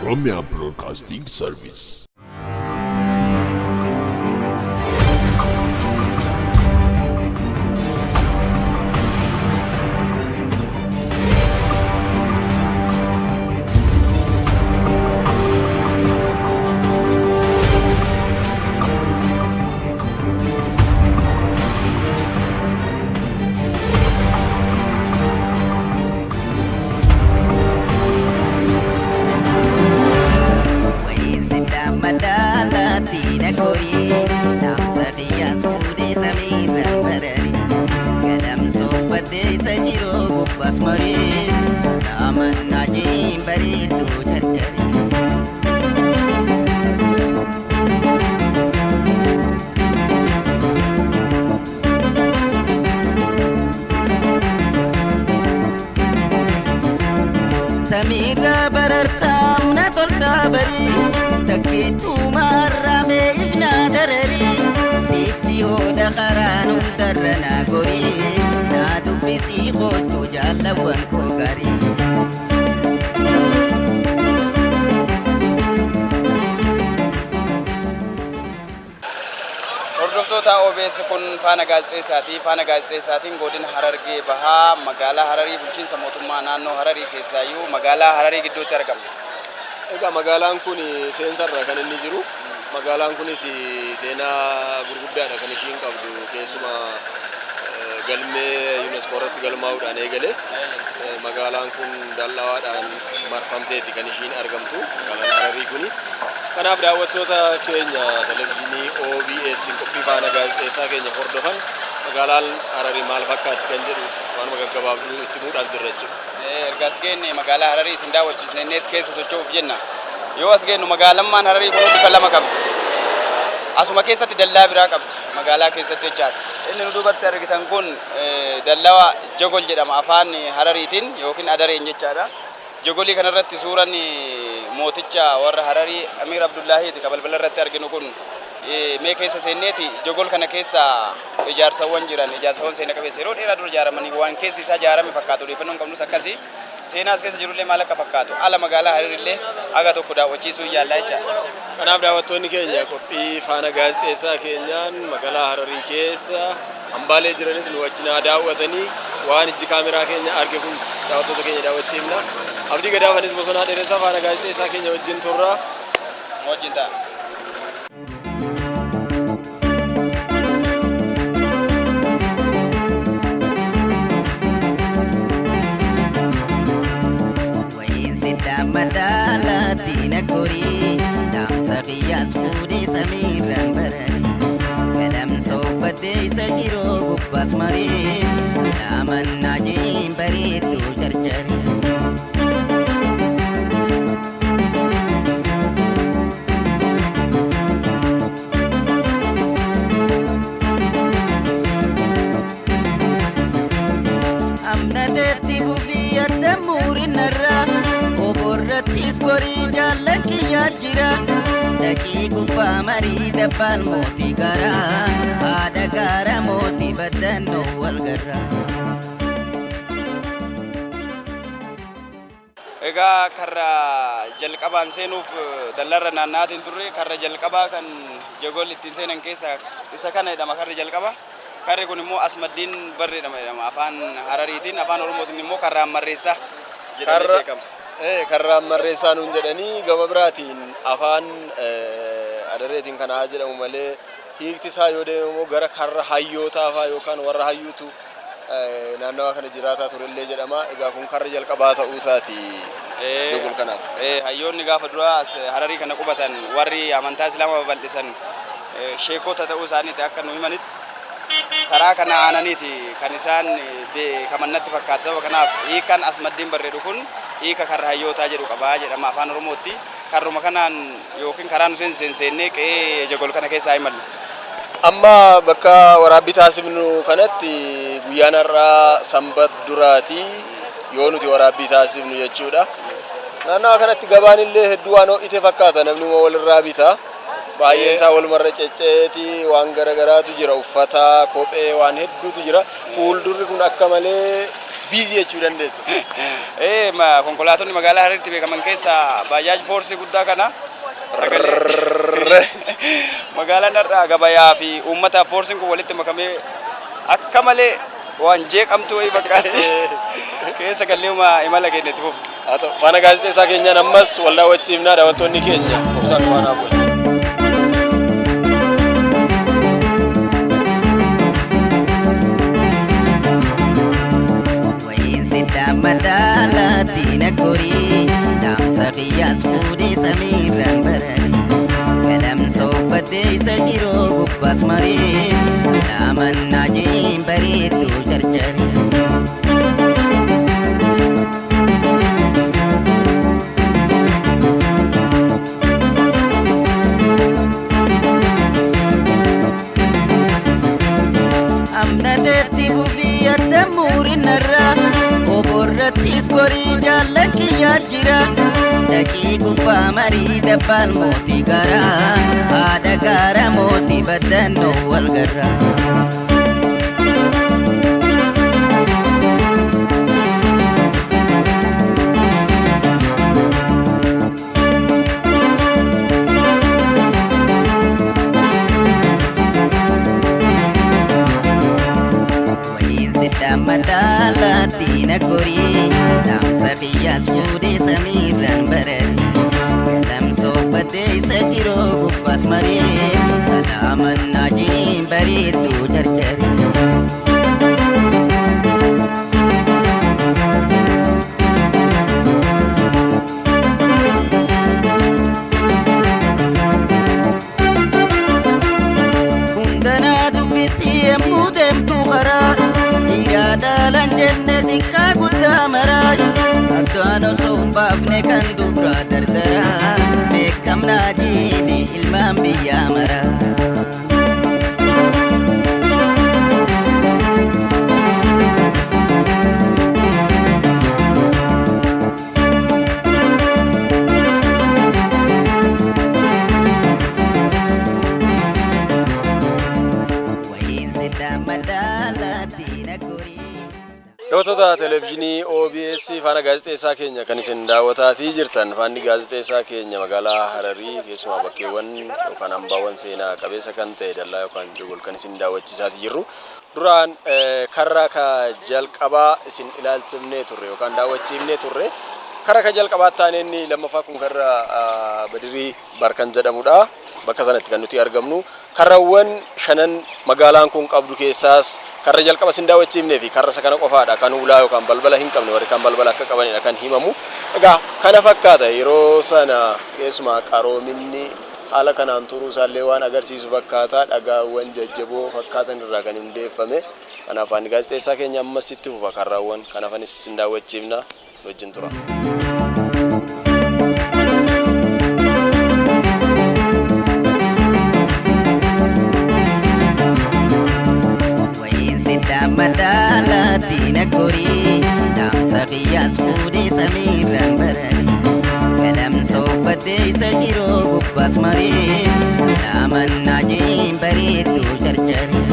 Oromia Broadcasting Service. Samiirra barartaam na toltaa barii takkiituu maarramee ifnaa dararii siifti hooda karaan hundarra naa gorii naa dubbisii kootu jaallawwan koo gaarii. Hordoftoota OBS kun Faana Gaazexeessaati. Faana Gaazexeessaatiin godina Harargee Bahaa magaalaa Hararii bulchiinsa mootummaa naannoo Hararii keessaayyuu magaalaa Hararii gidduutti argama. Egaa magaalaan kun seensarra kan inni jiru. Magaalaan kunis seenaa gurguddaadha kan ishiin qabdu keessumaa galmee UNESCO irratti galmaa'uudhaan eegale. Magaalaan kun dallawaadhaan marfamteeti kan ishiin argamtu magaalaan Hararii kuni. Kanaaf daawwattoota keenya televizyiinii OBS qophii Faana Gaazexeessaa keenya hordofan magaalaan Hararii maal fakkaatti kan jedhu waanuma gaggabaabduu itti himuudhaaf jirra jechuudha. Erga as geenne magaalaa Hararii isin daawwachiisne inneet keessa socho'uuf jenna. Yoo as geennu magaalammaan Hararii kun bifa lama qabdi. Asuma keessatti dallaa biraa qabdi magaalaa keessatti jechaadha. Inni nu duubatti argitan kun dallawa Jogol jedhama afaan Harariitiin yookiin Adareen jechaadha. Jogolii kanarratti suuraan mooticha warra Hararii Amiir Abdullaahiiti ka balbala irratti arginu kun mee keessa seenneeti Jogol kana keessa ijaarsawwan jiran ijaarsawwan seena qabeessa yeroo dheeraa dura ijaaramanii waan keessi isaa ijaarame fakkaatu odeeffannoon qabnus akkasii seenaa as keessa jirullee maal akka fakkaatu ala magaalaa Hararillee aga tokko daawwachiisuu yaallaa jechaadha. Kanaaf daawwattoonni keenya qophii Faana Gaazexeessaa keenyaan magaalaa Hararii keessa hambaalee jiranis nu wajjin haa daawwatanii waan ijji kaameraa keenya arge kun daawwattoota keenya daawwachiifna. Abdii Gadaafanis Bosonaa Dheeressaa Faana Gaazexeessaa keenya wajjin turra. Nu wajjin ta'a. Wayiin siddaa madaalaatti na gorii dhaamsa biyyaas fuudhee samiirraan bararii galamsoo uffattee isa jiruu gubbaas marii salaaman jiin bareedduu jarjarii. Amnateetti fufii adda muurinarra oborrattis gorii jaallakiyyaa jira dhaqii gubbaa marii dabbaan mootii garaa haadha gaara mootii baddannoo wal garraa. Egaa karra jalqabaan seenuuf dallarra naanna'aatiin turre karra jalqabaa kan Jogol ittiin seenan keessa isa kana jedhama karri jalqaba. Karri kun immoo Asmaddiin Barri jedhama afaan Harariitiin afaan Oromootiin immoo karra Ammarreessaa jedhamee beekama. Karra Ammarreessaa nuun jedhanii gama biraatiin afaan Adareetiin kana haa jedhamu malee hiikti isaa yoo deemu immoo gara karra hayyootaa fa'aa yookaan warra hayyuutu naannawa kana jiraataa turellee jedhama. Egaa kun karra jalqabaa ta'uu isaati Jogol kanaaf. Hayyoonni gaafa duraa as Hararii kana qubatan warri amantaa Islaamaa babal'isan sheekota ta'uu isaaniiti akka nu himanitti karaa kana aananiiti kan isaan beekaman natti fakkaata. Sababa kanaaf hiikan Asmaddiin Barreedu kun hiika karra hayyootaa jedhu qabaa jedhama afaan Oromootti. Karruma kanaan yookiin karaa nu seensiseen seennee qe'ee Jogol kana keessaa imallu. Amma bakka waraabbii taasifnu kanatti guyyaan har'aa sanbat duraati yoo nuti waraabbii taasifnu jechuudha. Naannawa kanatti gabaan illee hedduu waan ho'ite fakkaata namni walirraa bita. Baay'een isaa walumarra cecceeti waan garagaraatu jira uffata kophee waan hedduutu jira. Fuuldurri kun akka malee Busy jechuu dandeessu. Ee konkolaatonni magaalaa Hararitti beekaman keessaa baajaaj foorsii guddaa kana sagalee magaalaan har'a gabayaa fi uummataaf foorsiin kun walitti makamee akka malee waan jeeqamtu wayii fakkaatti. Keessa galleema imala keenya itti fufu. Haa ta'u, faana gaazexeessaa keenyaan ammas wal daawwachiifnaa daawwattoonni keenya obsaan nu faana bu'u. Wayiin siddaa madaalaatti na gorii dhaamsa biyyaas fuudhee samiirraan barari galamsoo uffadhee isa jiroo gubbaas marii salaamannaa jeen bareedduu jarjari. Amnateetti fufii adda muurinarra oborrattis gorii jaallakiyyaa jira dhaqii gubbaa marii dabbaal mootii garaa haadha gaara mootii baddannoo wal garra. Wayiin siddaa madaalaatti na gorii dhaamsa biyyaas fuudhee samiirraan barari galamsoo uffadhee isa jiroo gubbaas marii salaamannaa jeen bareedduu jarjari. Hundanaa dubbisii yemmuu deemtu karaa dhiiraa dhaalan jenne xiqqaa guddaa maraa akkaan osoo hin baafne kan dubraa dardaraa beekamnaa jiini ilmaan biyyaa maraa. Wayiin siddaa madaalaatti na gorii. Daawwattoota televezyiinii OBS faana gaazexeessaa keenya kan isin daawwataatii jirtan faanni gaazexeessaa keenya magaalaa Hararii keessumaa bakkeewwan yookaan hambaawwan seenaa qabeessa kan ta'e dallaa yookaan jogol kan isin daawwachiisaatii jirru. Duraan karra ka jalqabaa isin ilaalchifnee turre yookaan daawwachiifnee turre. Karra ka jalqabaa taanee inni lammaffaa kun karra Badirii Barkan jedhamudha. Bakka sanatti kan nuti argamnu karrawwan shanan magaalaan kun qabdu keessaas karra jalqaba isin daawwachiifnee fi karra isa kana qofaadha kan hulaa yookaan balbala hin qabne warri kan balbala akka qabanidha kan himamu. Egaa kana fakkaata yeroo sana keessumaa qaroominni haala kanaan turuu isaallee waan agarsiisu fakkaata dhagaawwan jajjaboo fakkaatan irraa kan hundeeffame. Kanaaf ani gaazexeessaa keenya ammas itti fufa karraawwan kanaafanis isin daawwachiifna wajjin tura. Wayiin siddaa madaalaatti na gorii dhaamsa biyyaas fuudhee samiirraan barari galamsoo uffadhee isa jiroo gubbaas marii salaamannaa jeen bareedduu jarjari.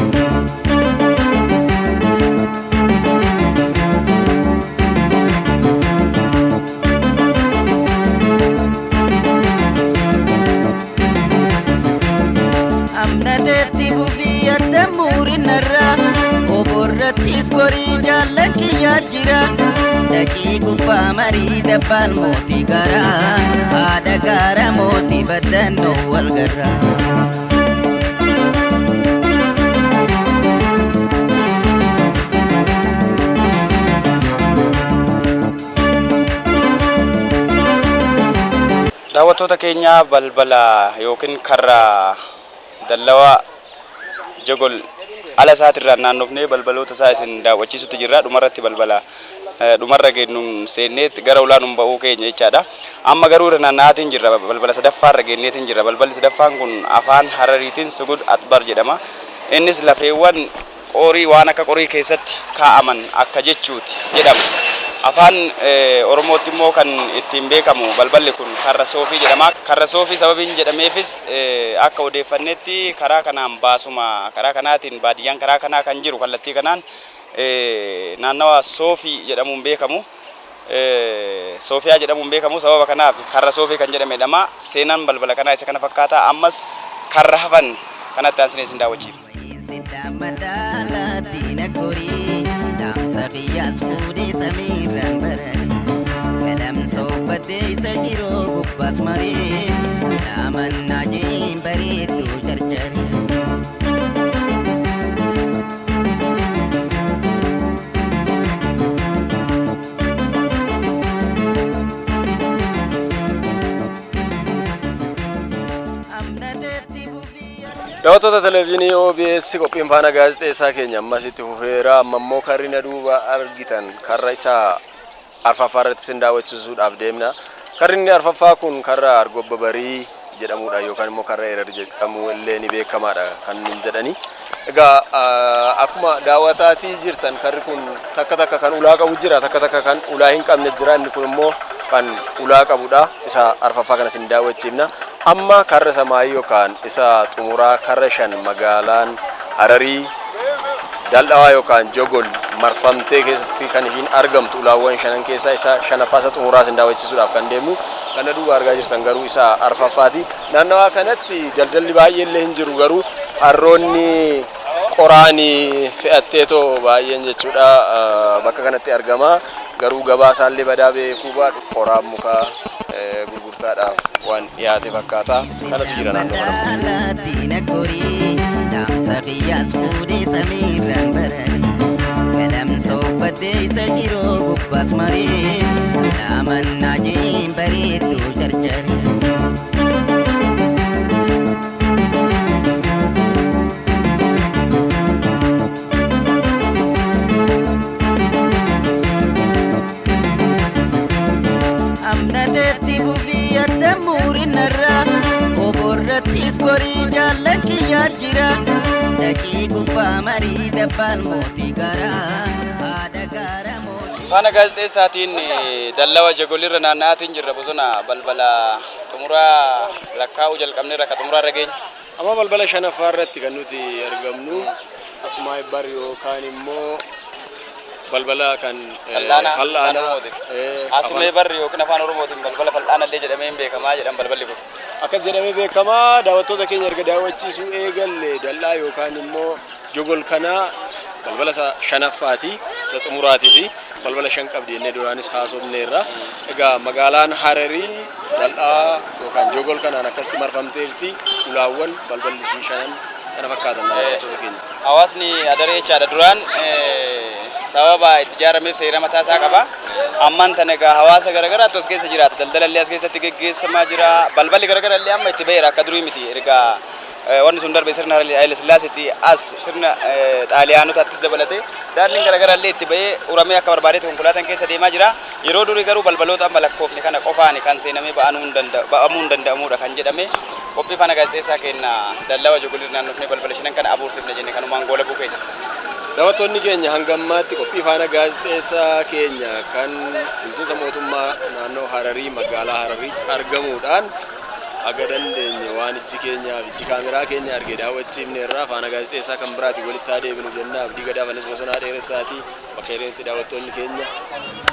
Amnateetti fufii adda muurinarra oborrattis gorii jaallakiyyaa jira dhaqii gubbaa marii dabbaal mootii garaa haadha gaara mootii baddannoo wal garra. Daawwattoota keenya balbala yookiin karra dallawaa Jogol ala isaatirraan naannofnee balbaloota isaa isin daawwachiisutti jirra. Dhumarratti balbala dhumarra geennuun seenneet gara ulaanuun ba'uu keenya jechaadha. Amma garuu irra naanna'aatiin jirra. Balbala sadaffaarra geenneetiin jirra. Balballi sadaffaan kun afaan Harariitiin Sugud Atbar jedhama. Innis lafeewwan qorii waan akka qorii keessatti kaa'aman akka jechuuti jedhama. Afaan Oromootti immoo kan ittiin beekamu balballi kun karra soofii jedhama. Karra soofii sababiin jedhameefis akka odeeffannetti karaa kanaan baasuma karaa kanaatiin baadiyyaan karaa kanaa kan jiru kallattii kanaan Naannawa Soofii jedhamuun beekamu. Soofiyaa jedhamuun beekamu sababa kanaaf karra Soofii kan jedhamedha. Seenaan balbala kanaa isa kana fakkaata. Ammas karra hafan kanatti aansinee isin daawwachiifna. Daawwattoota televezyiinii OBS, qophiin faana gaazexeessaa keenya ammas itti fufeera. Amma immoo karri na duuba argitan karra isaa arfaffaa irratti isin daawwachiisuudhaaf deemna. Karri inni arfaffaa kun karra Argobba Barii jedhamudha yookaan immoo karra Erer jedhamu illee ni beekamaadha kan hin jedhani. Egaa akkuma daawwataatii jirtan karri kun takka takka kan ulaa qabu jira, takka takka kan ulaa hin qabne jira. Inni kun immoo kan ulaa qabudha. Isa arfaffaa kana isin daawwachiifna. Amma karra samaayii yookaan isa xumuraa karra shan magaalaan Hararii daldhawaa yookaan Jogol marfamtee keessatti kan ishiin argamtu ulaawwan shanan keessaa isa shanaffaa isa xumuraa isin daawwachiisuudhaaf kan deemnu. Kana duuba argaa jirtan garuu isa arfaffaati. Naannawaa kanatti daldalli baay'ee illee hin jiru, garuu harroonni qoraanii fe'atteetoo baay'een jechuudha bakka kanatti argama. Garuu gabaa isaallee badaa beekuu baadhu qoraan mukaa gurgurtaadhaaf waan dhiyaate fakkaata. Kanatu jira naannoo kana. Amnateetti bufii adda muurinarra oborrattis gorii jaallan jira dhaqii gubbaa marii dabbaan mootii garaa haadha gaara mootii. Faana gaazexeessaatiin dallawa Jagolirra naanna'aatiin jirra, bosona balbala xumuraa lakkaa'uu jalqabneerra, akka xumuraa irra geenya. Amma balbala shanaffaa irratti kan nuti argamnu asumaa bar yookaan immoo balbala kan Fal'aana. Fal'aana. Asumee barri yookiin afaan Oromootiin balbala fal'aana illee jedhamee hin beekamaa jedhan balballi kun. Akkas jedhamee beekamaa. Daawwattoota keenya erga daawwachiisuu eegalle dallaa yookaan immoo Jogol kanaa balbala isa shanaffaati, isa xumuraatis. Balbala shan qabdi jennee duraanis haasofneerra. Egaa magaalaan Hararii dallaa yookaan Jogol kanaan akkasitti marfamteerti. Ulaawwan balballi ishii shanan kana fakkaatan, daawwattoota keenya. Hawaasni Adaree jechaadha duraan sababa itti ijaarameef seera mataa isaa qaba. Ammaan tana egaa hawaasa garaagaraatu as keessa jiraata. Daldalallee as keessatti geggeessamaa jira. Balballi garaagaraa illee amma itti baheera, akka durii miti. Erga wanni sun darbe, sirna Haile Sillaaseetti as sirna Xaaliyaanotaattis dabalatee daandiin garaagaraa illee itti bahee uramee akka barbaadetti konkolaataan keessa deemaa jira. Yeroo durii garuu balbaloota amma lakkoofne kana qofaan kan seenamee ba'amuu hin danda'amudha kan jedhame. Qophii faana gaazexeessaa keenya dallawa Jogolii naannofnee balbala shanan kana abuursifne jenne kanumaan goolabuu keenya. Daawwattoonni keenya, hanga ammaatti qophii faana gaazexeessaa keenya kan bulchiinsa mootummaa naannoo Hararii magaalaa Hararii argamuudhaan haga dandeenye waan ijji keenyaaf ijji kaameraa keenya arge daawwachiifneerra. Faana gaazexeessaa kan biraati walitti haa deebinu jenna. Abdii Gadaafanis Bosonaa Dheeressaati. Bakka jiranitti daawwattoonni keenya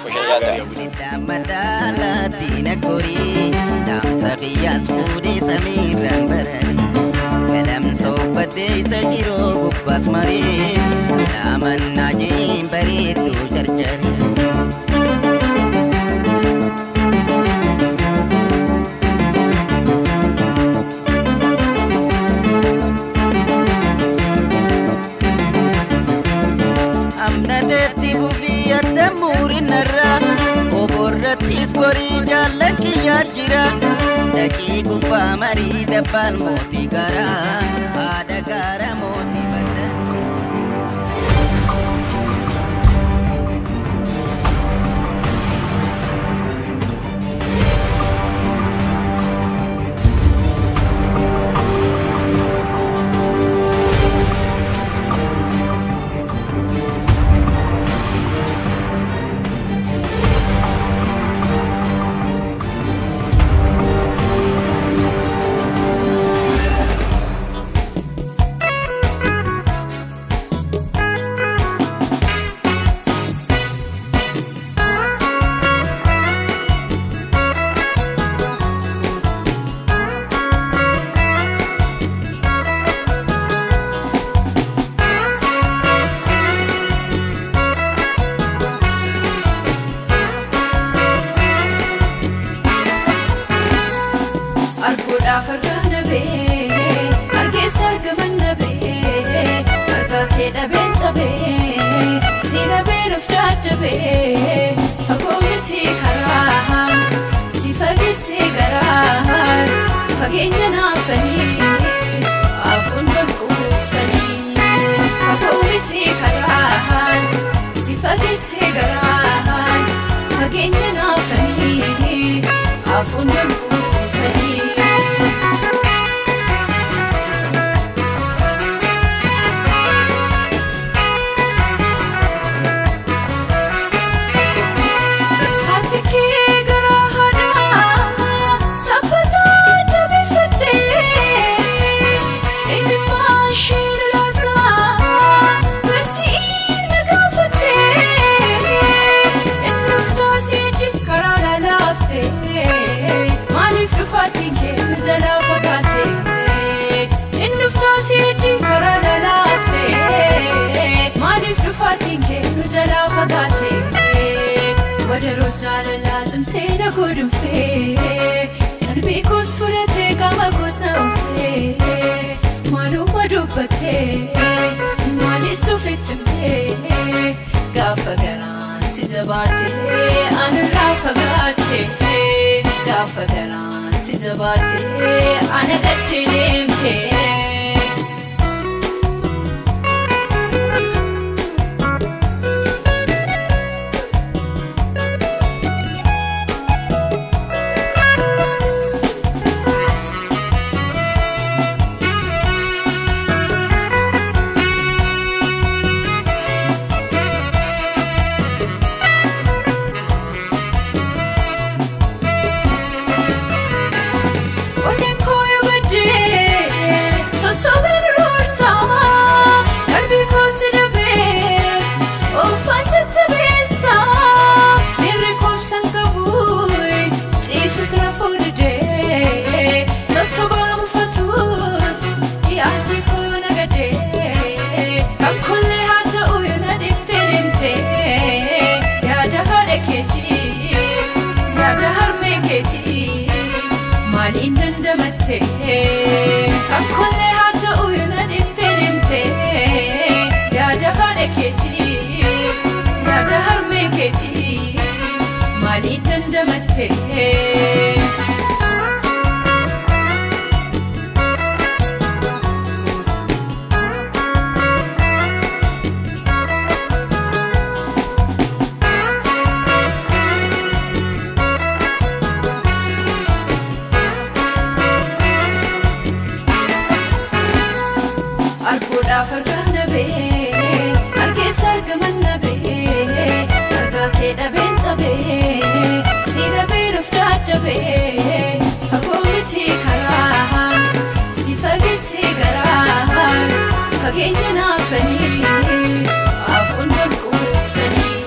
bashannana gaarii hawwitu. Madaalaatti nagorii dhaamsa biyyaas fuudhee samiirraan barari galamsa uffattee isa jiroo gubbaas marii laamannaa jeen bareedduu jarjari. Amnateetti bufii adda muurinarra oborrattis gorii jaallan kiyyaa jira dhaqii gubbaa marii dabbaan mootii garaa haadha gaara mootii badda. Arguudhaaf argaa nabee, argeessa argaman nabee, argaa kee dhabeen cabee, si nabeen of daddabee, fagoo miti karaan, si fageessee garaan, fageenya naafanii, afuun danquufanii. Fagoo miti karaan, si fageessee garaan, fageenya naafanii, afuun danquufanii. Haati kee garaa haadhaa sabbataa jabeeffattee eenyummaa ishee lolaasaa barsiin na gaafattee inni uftaasii karaa laalaaftee maaliif dhufaatiin kee nu jalaa fagaate inni uftaasii karaa laalaaftee maaliif dhufaatiin kee nu jalaa fagaate. Wadaroo jaalalaa cimsee na godhunfee qalbii koos fudhatee qaama koos na obsee maaluma dubbattee maalis ofitti himtee gaafa garaan si jabaatee anarraa fagaattee gaafa garaan si jabaatee ana gattee deemtee. Onneen koo yoo gaddee sossobeen roorsaa qalbii koo si dhabeef oofaan tattabeessaa miirri koobsan qabu ciisus rafuu didee sossobaa mufatus yaadni koo na gaddee kan kollee haa ta'u yoo na dhiiftee deemtee yaada haadha keetii yaada harmee keetii. Maaliin dandamatte kakkollee haa ta'u yoo na dhiiftee deemte yaada haadha keetii yaada harmee keetii maaliin dandamatte. Arguudhaaf argaa nabee, argeessa argaman nabee, argaa kee dhabeen cabee, si dhabeen of daddabee, fagoo miti karaan, si fageessee garaan, fageenya naafanii, afuun danquufanii.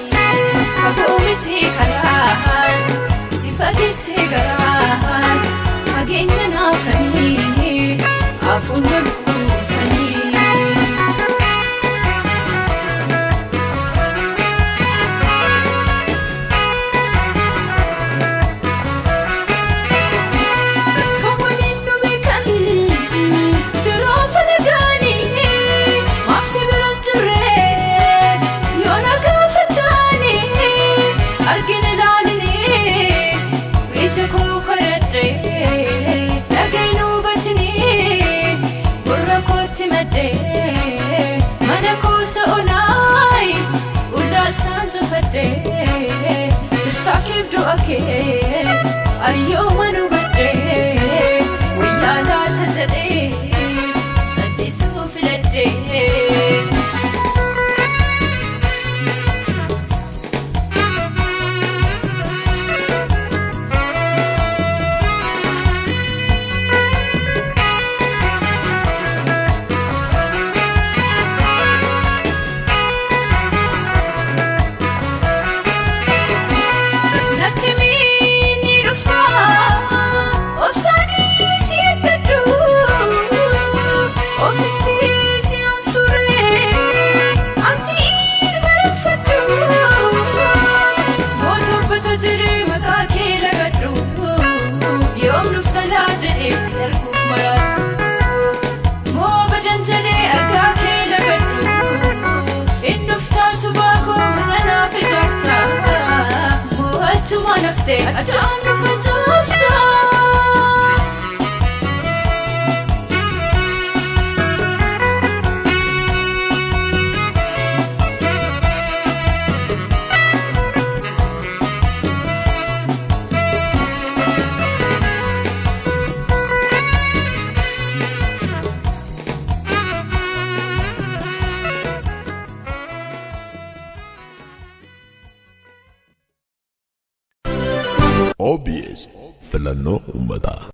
Fagoo miti karaan, si fageessee garaan, fageenya naafanii, afuun danquufanii. Kan waliin nu beekan firoo falagaanii maaf si bira hin jirre yoo na gaafataanii argina ilaalinii ija koo kadhadhee dhageen hubatinii gurra kootti maddee mana koo sa'onaay ulaa isaan cufadhee jirtaa keef du'a kee ayyoo manu baddee wayyaa laata jedhee salphisuu filadhee. Natti miini dhuftaa obsaanii si eeggadhu. Daftee addaan nu facaafta. OBS filannoo uummataa.